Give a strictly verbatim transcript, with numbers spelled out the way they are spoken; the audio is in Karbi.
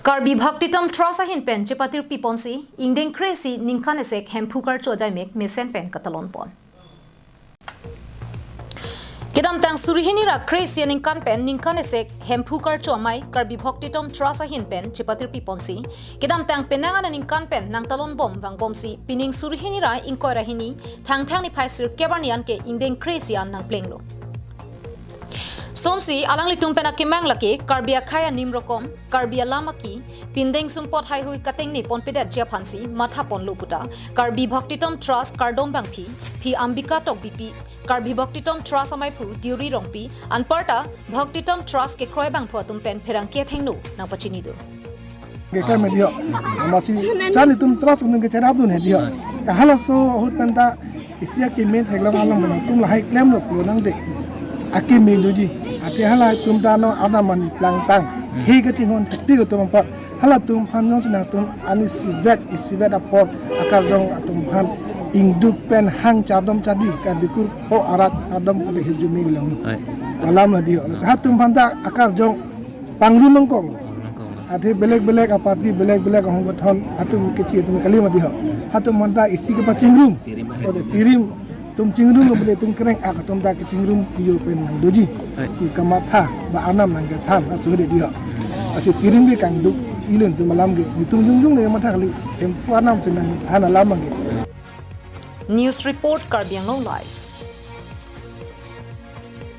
Karbi Bhaktitam Trust ahin pen chepatirpi ponsi, ingdeng kre-isi ningkan esek Hemphu karcho ajaimek mesen pen katalon pon. Kedamtang suri hini ra kre-isi aningkan pen ningkan esek Hemphu karcho amei Karbi Bhaktitam Trust ahin pen chepatirpi ponsi, kedamtang penang an aningkan pen nangtalon bom vangbomsi, pining suri hini ra ingkoi ra hini Thangthang niphai sirkep arni an ke ingdeng kre-isi an nangplenglo. Sonsi alanglitum pen akemang lake Karbi akhei anim rokom, Karbi alam aki, pindeng sumpot haihui katengne ponpedet ji aphansi matha ponlo puta, Karbi Bhaktitam Trust kardom bangphi, Phi Ambika Tokbipi, Karbi Bhaktitam Trust ameiphu Deuri Rongpi, anparta Bhaktitam Trust kekroi bangphu atum pen pherangke athengno nangpachini do. Ke kami diho. Masi chani tum trust uneng ke cherap dun he diho. Kahalaso ahut penta isi akimi theklong alam mana tum lahai klemlo pulo nangde. Akimi doji. Ati halai tum ta non ada mani plangtang. He kachinghon thakti ketum apot. Halatum aphan jongsi nangtum ani isivet isivet apot akarjong atum aphan ingduk pen hang chardom chardi Karbi kur ho arat ardom kali hirjumi bilang. Hai. Alam la diho. Hatum aphan ta akarjong pangrum nangkok. Pangrum nangkok. Ati belek belek aparty belek belek ahong gothan hatum kechi atum kali ma diho. Hatum aphan ta isi kepachingrum. Pirim. Ode pirim tum chingrum lo bole tum kereng ak tum ta kechingrum iyo pen doji. Hai. Ki kamatha ba anam nangkethan asu de diho. Asu pirim ke kangduk ilun tum alam ke. Tum jungjung le matha kali. Hemphu anam tum nangthan alam ke. News report Karbi Anglong Live.